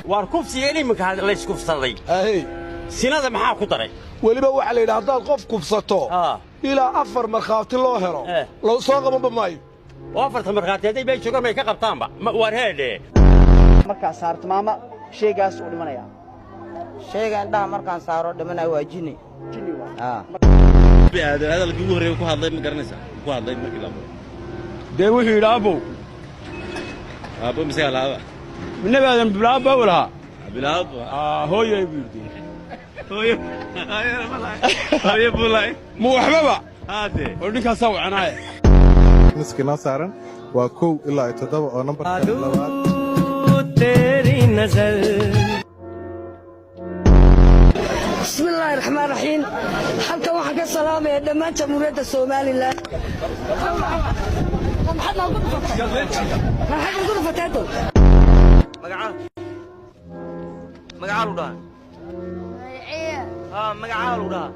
Waar, kufsiga iminka layskufsaday, ahey, sinada maxaa ku daray? Weliba waxaa la yidhi haddaad qof kufsato ilaa afar markhaati loo helo loo soo qabanba maayo. Oo afarta markhaati hadday bay joogaan, may ka qabtaanba. Waar heedhe. Markaa saarto, maama, shaygaas uu dhimanayaa. Shayga indhaha markaan saaro dhimanaya waa jini. Jini waa. Aadan hadalkii ugu horreeya ku hadlay ma garanaysaa? Ku hadlay markii la abuuray. Dee wuxuu yidhi abow. Aabbo mise alaaba? Nebi Aadan bilaabo lahaa. Bilaabo. Hooyay buu yidhi. Hooyo, hooyo bulay. Ma waxbaba haade oo ninkaasaa wacanaaya. Miska inoo saaran waa 1 ilaa iyo 7 oo nambarka labaad. तेरी नजर. Bismillaahi raxmaan raxiim. Halkan waxaan ka salaamayaa dhammaan Jamhuuriyadda Somaliland. Maxaad noogu dhufatay? Maxaad ugu dhufatay dow? Magacaa, magacaa lagu dhahaa? Haa, magacaa lagu dhahaa?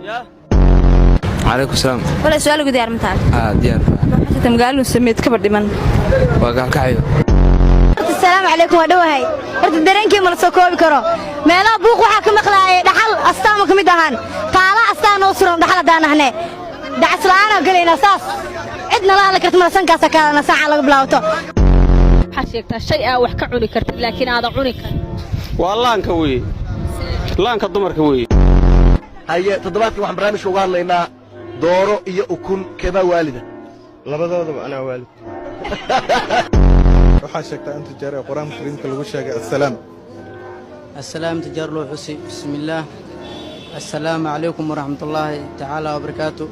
Ya. Calaykum salaam. Wala su'aal ugu diyaar ma tahay? Aa, diyaar. Waxaa magaaladu sameed kaba dhiman. Waa Gaalkacyo. Asalaamu calaykum, waa dhowahay. Horta dareenkii ma la soo koobi karo. Meelaha buuq waxaa ka maqlaayay dhaxal astaama ka mid ahaan taala astaan oo suran dhaxal. Haddaan ahne dacas la'aanaa gelaynaa, saas cid nala hadli karta mala. Sankaasa kaadana saaca laga bilaabto. Waxaad sheegtaa shay aa wax ka cuni kartid laakiin aadan cuni karin. Waa laanka weye, laanka dumarka weye. Haye, toddobaadkan waxaan barnaamijka uga hadlaynaa dooro iyo ukun, keebaa waalida? Labadoodaba anaa waalid. Waxaa sheegtaa inta jeer ee Qur-aanka Kariimka lagu sheegay assalaam. Assalaam tijaar loo xusi. Bismillaah, assalaamu calaykum waraxmatullaahi tacaala wabarakaatu.